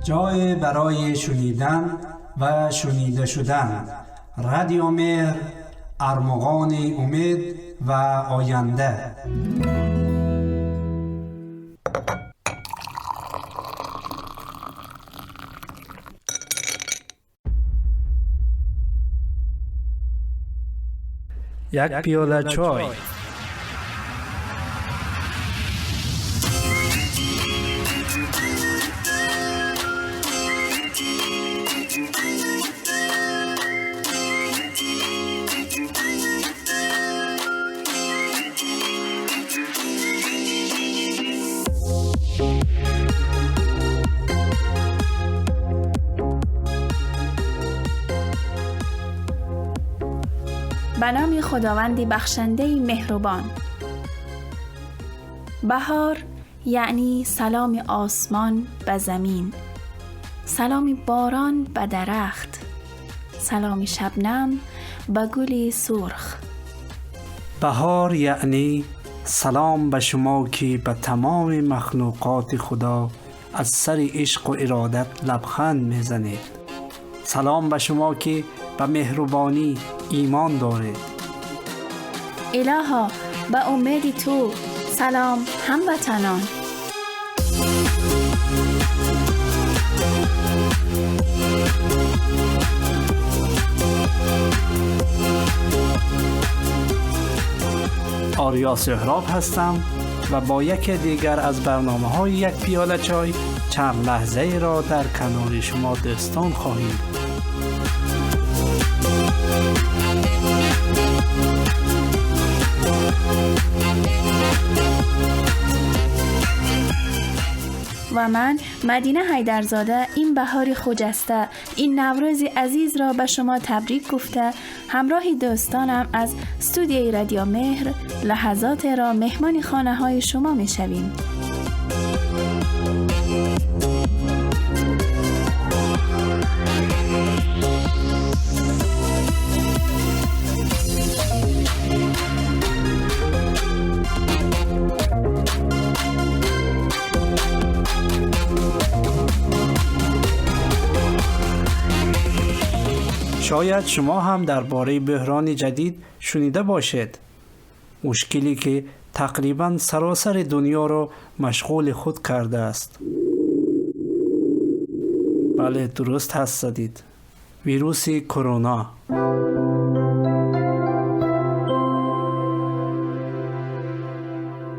جای برای شنیدن و شنیده شدن. رادیو مهر، ارمغان امید و آینده. یک پیاله چای. به نام خداوند بخشنده مهربان. بهار یعنی سلام آسمان به زمین، سلام باران به درخت، سلام شبنم به گل سرخ. بهار یعنی سلام به شما که به تمام مخلوقات خدا از سر عشق و ارادت لبخند میزنید. سلام به شما که به مهربانی ایمان دارید. الها به امید تو سلام هموطنان. آریا سهراب هستم و با یکی دیگر از برنامه‌های یک پیاله چای چند لحظه را در کنار شما دوستان خواهیم. و من مدینه حیدرزاده این بهار خجسته، این نوروز عزیز را به شما تبریک گفته، همراه دوستانم از استودیوی رادیو مهر لحظات را مهمان خانه های شما می شویم. شاید شما هم درباره بحران جدید شنیده باشید. مشکلی که تقریباً سراسر دنیا را مشغول خود کرده است. بله، درست حدس زدید. ویروس کرونا.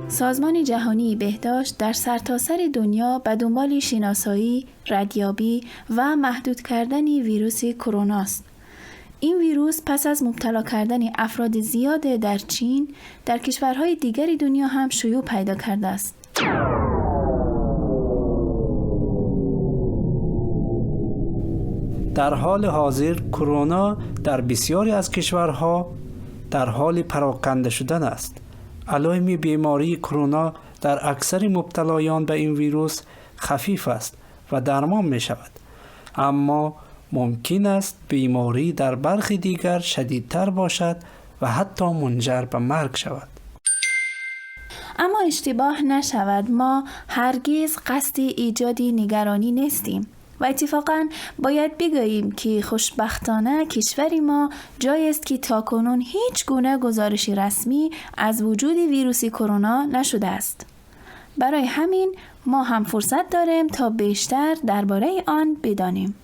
سازمان جهانی بهداشت در سرتاسر دنیا به دنبال شناسایی، ردیابی و محدود کردن ویروس کرونا است. این ویروس پس از مبتلا کردن افراد زیاد در چین، در کشورهای دیگر دنیا هم شیوع پیدا کرده است. در حال حاضر کرونا در بسیاری از کشورها در حال پراکنده شدن است. علائم بیماری کرونا در اکثر مبتلایان به این ویروس خفیف است و درمان می شود. اما ممکن است بیماری در برخی دیگر شدیدتر باشد و حتی منجر به مرگ شود. اما اشتباه نشود، ما هرگز قصد ایجاد نگرانی نیستیم و اتفاقاً باید بگوییم که خوشبختانه کشور ما جایی است که تاکنون هیچ گونه گزارش رسمی از وجود ویروس کرونا نشده است. برای همین ما هم فرصت داریم تا بیشتر درباره آن بدانیم.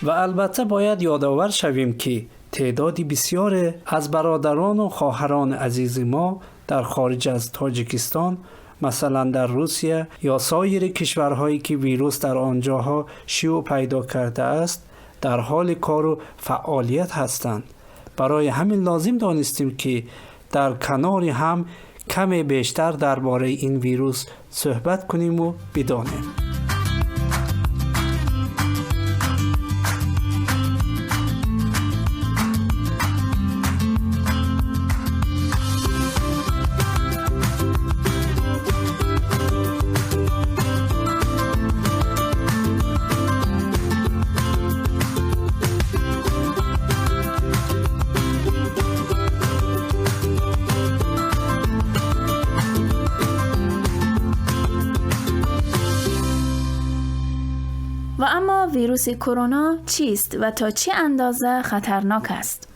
و البته باید یادآور شویم که تعدادی بسیار از برادران و خواهران عزیز ما در خارج از تاجیکستان، مثلا در روسیه یا سایر کشورهایی که ویروس در آنجاها شیوع پیدا کرده است، در حال کار و فعالیت هستند. برای همین لازم دانستیم که در کنار هم کمی بیشتر درباره این ویروس صحبت کنیم و بدانیم. ویروس کرونا چیست و تا چه اندازه خطرناک است؟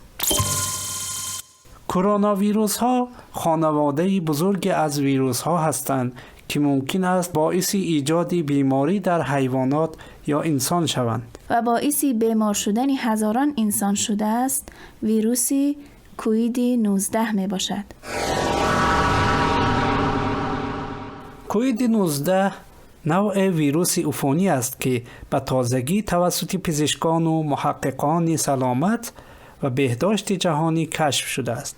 کرونا ویروس ها خانواده بزرگ از ویروس ها هستند که ممکن است باعث ایجاد بیماری در حیوانات یا انسان شوند و باعث بیمار شدن هزاران انسان شده است. ویروس کووید 19 می باشد. کووید 19 نوع ویروس عفونی است که به تازگی توسط پزشکان و محققان سلامت و بهداشت جهانی کشف شده است.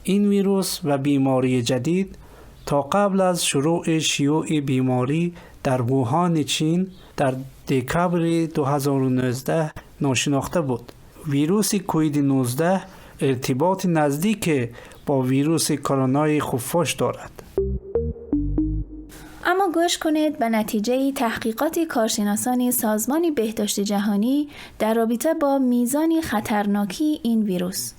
این ویروس و بیماری جدید تا قبل از شروع شیوع بیماری در ووهان چین در دکبر 2019 ناشناخته بود. ویروس کووید 19 ارتباط نزدیک با ویروس کرونای خفاش دارد. اما گوش کنید به نتیجه تحقیقات کارشناسان سازمان بهداشت جهانی در رابطه با میزان خطرناکی این ویروس.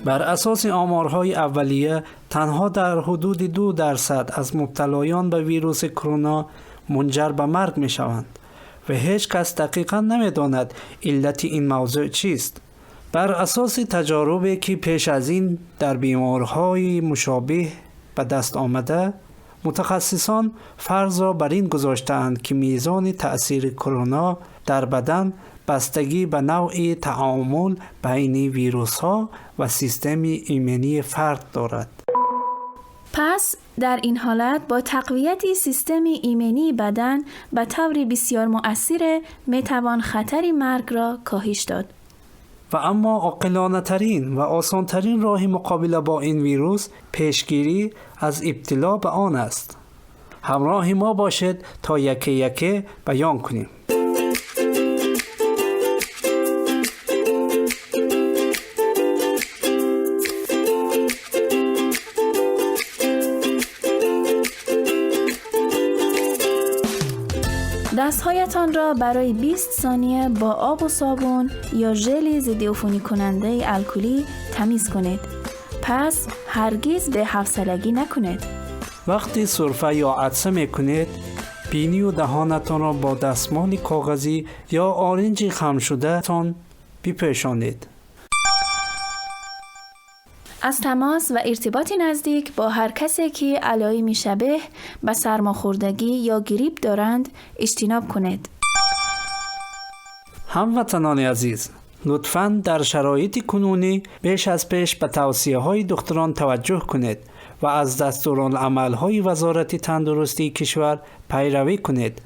بر اساس آمارهای اولیه تنها در حدود 2% از مبتلایان به ویروس کرونا منجر به مرگ می شوند و هیچ کس دقیقاً نمی داند علت این موضوع چیست. بر اساس تجاربی که پیش از این در بیمارهای مشابه به دست آمده، متخصصان فرض را بر این گذاشته‌اند که میزان تأثیر کرونا در بدن بستگی به نوع تعامل بین ویروس ها و سیستم ایمنی فرد دارد. پس در این حالت با تقویت سیستم ایمنی بدن به طور بسیار مؤثر می توان خطر مرگ را کاهش داد. و اما عاقلانه ترین و آسان ترین راه مقابله با این ویروس پیشگیری از ابتلا به آن است. همراه ما باشید تا یکی یکی بیان کنیم. دستهایتان را برای 20 ثانیه با آب و صابون یا ژل ضد عفونی کننده الکلی تمیز کنید. پس هرگز به حوصلگی نکنید. وقتی سرفه یا عطسه میکنید، بینی و دهانتان را با دستمال کاغذی یا آرنج خم شده تان بپوشانید. از تماس و ارتباط نزدیک با هر کسی که علائم شبیه به سرماخوردگی یا گریپ دارند اجتناب کنید. هموطنان عزیز، لطفاً در شرایط کنونی بیش از پیش به توصیه‌های دکتران توجه کنید و از دستورالعمل‌های وزارت تندرستی کشور پیروی کنید.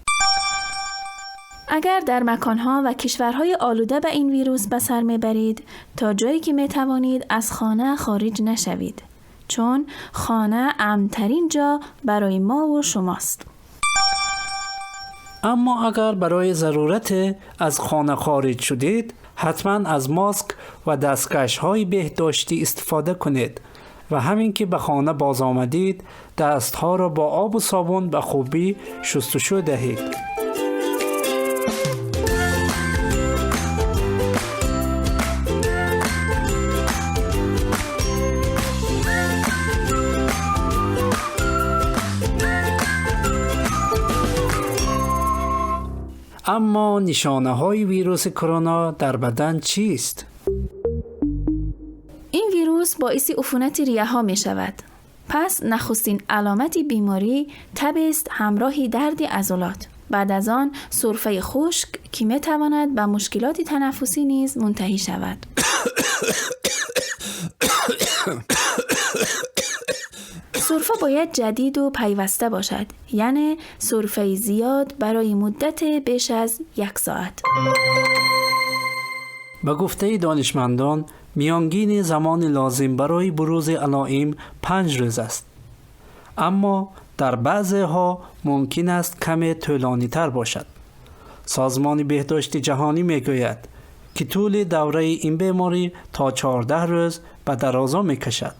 اگر در مکانها و کشورهای آلوده به این ویروس به سر میبرید، تا جایی که میتوانید از خانه خارج نشوید، چون خانه امن‌ترین جا برای ما و شماست. اما اگر برای ضرورت از خانه خارج شدید، حتما از ماسک و دستکش‌های بهداشتی استفاده کنید و همین که به خانه باز آمدید، دستها را با آب و صابون به خوبی شستشو دهید. اما نشانه های ویروس کرونا در بدن چیست؟ این ویروس باعث عفونت ریه ها می شود. پس نخستین علامت بیماری تب است همراه درد عضلات. بعد از آن سرفه خشک که می تواند به مشکلات تنفسی نیز منتهی شود. سرفه باید جدید و پیوسته باشد، یعنی سرفه زیاد برای مدت بیش از 1 ساعت. به گفته دانشمندان، میانگین زمان لازم برای بروز علائم 5 روز است. اما در بعضی ها ممکن است کمی طولانی تر باشد. سازمان بهداشت جهانی میگوید که طول دوره این بیماری تا 14 روز به درازا میکشد.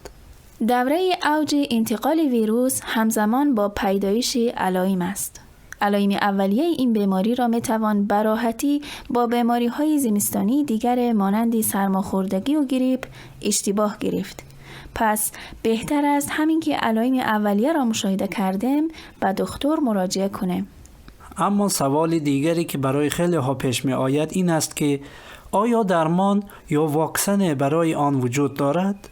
دوره اوج انتقال ویروس همزمان با پیدایش علائم است. علائم اولیه این بیماری را میتوان براحتی با بیماری‌های زمستانی دیگر مانند سرماخوردگی و گریپ اشتباه گرفت. پس بهتر است همین که علائم اولیه را مشاهده کردیم به دکتر مراجعه کنیم. اما سوال دیگری که برای خیلی ها پیش می آید این است که آیا درمان یا واکسن برای آن وجود دارد؟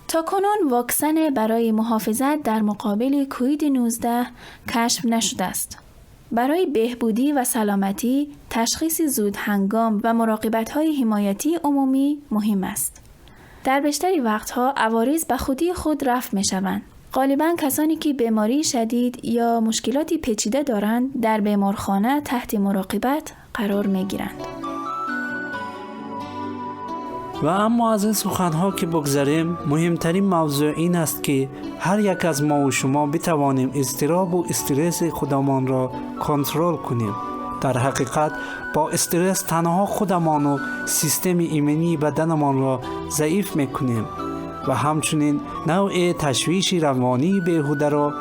تاکنون واکسن برای محافظت در مقابل کووید 19 کشف نشده است. برای بهبودی و سلامتی، تشخیص زود هنگام و مراقبت‌های حمایتی عمومی مهم است. در بیشتر وقتها عوارض به خودی خود رفع می‌شوند. غالباً کسانی که بیماری شدید یا مشکلات پیچیده دارند در بیمارخانه تحت مراقبت قرار می‌گیرند. و اما از این سخنها که بگذریم، مهمترین موضوع این است که هر یک از ما و شما بتوانیم اضطراب و استرس خودمان را کنترل کنیم. در حقیقت با استرس تنها خودمان و سیستم ایمنی بدنمان را ضعیف میکنیم و همچنین نوع تشویش روانی بیهوده را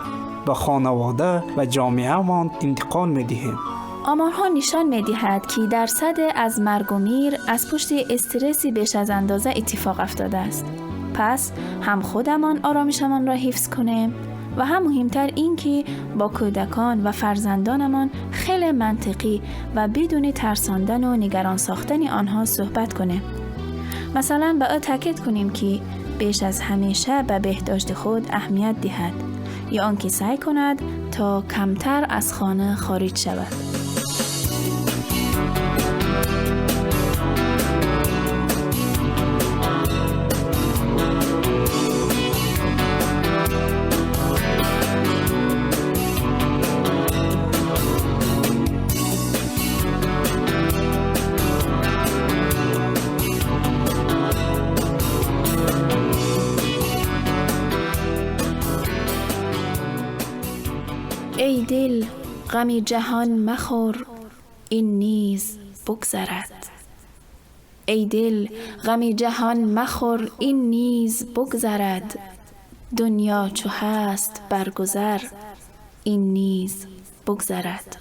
به خانواده و جامعه‌مان انتقال میدهیم. آمارها نشان می‌دهد که درصد از مرگ و میر از پشت استرس بیش از اندازه اتفاق افتاده است. پس هم خودمان آرامشمان را حفظ کنیم و هم مهمتر این که با کودکان و فرزندانمان خیلی منطقی و بدون ترساندن و نگران ساختن آنها صحبت کنیم. مثلا به او تاکید کنیم که بیش از همیشه به بهداشت خود اهمیت دهد یا آنکه سعی کند تا کمتر از خانه خارج شود. ای دل غم جهان مخور این نیز بگذرد. ای دل غم جهان مخور این نیز بگذرد. دنیا چو هست برگذر این نیز بگذرد.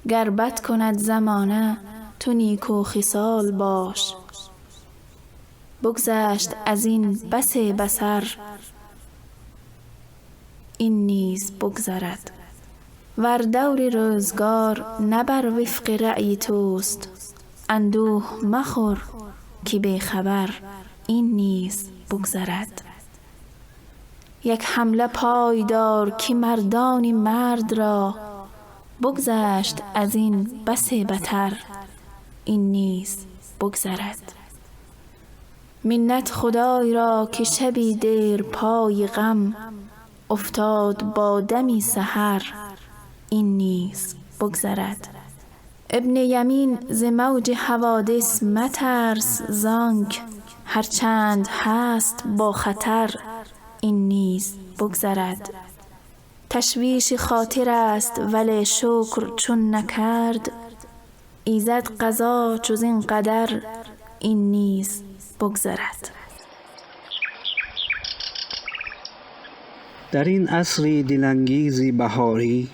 گر بد کند زمانه تو نیکو خصال باش. بگذشت از این بس بسر این نیز بگذرد. ور دور روزگار نه بر وفق رأی توست، اندوه مخور که بی خبر این نیز بگذرد. یک حمله پایدار که مردان مرد را، بگذشت از این بس بتر این نیز بگذرد. منت خدای را که شبی دیر پای غم، افتاد با دمی سحر این نیز بگذرد. ابن یمین ز موج حوادث مترس زانک، هرچند هست با خطر این نیز بگذرد. تشویش خاطر است ولی شکر چون نکرد، ایزد قضا جز این قدر این نیز بگذرد. در این عصر دلانگیز بهاری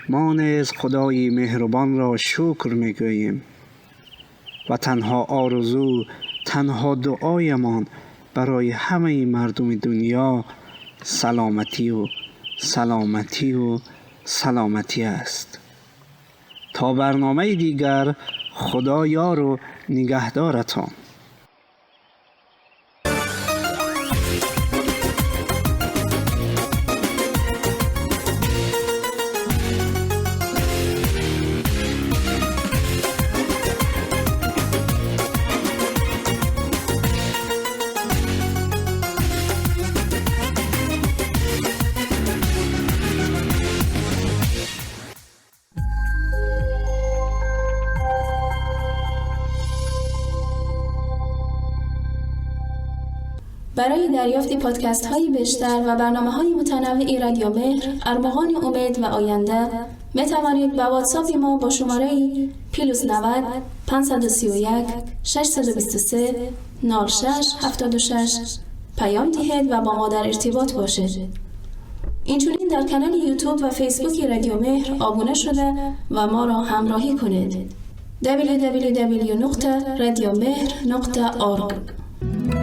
ما نیز خدای مهربان را شکر میگوییم و تنها آرزو، تنها دعایمان برای همه مردم دنیا سلامتی و سلامتی و سلامتی است. تا برنامه دیگر، خدا یار و نگهدارتان. برای دریافت پادکست های بیشتر و برنامه های متنوع رادیو مهر، ارمغان امید و آینده، می توانید با واتساپ ما با شماره +90 531 623 06 76 پیام دهید و با ما در ارتباط باشید. اینچنین در کانال یوتیوب و فیسبوک رادیو مهر آبونه شده و ما را همراهی کنید. www.radiomehr.org.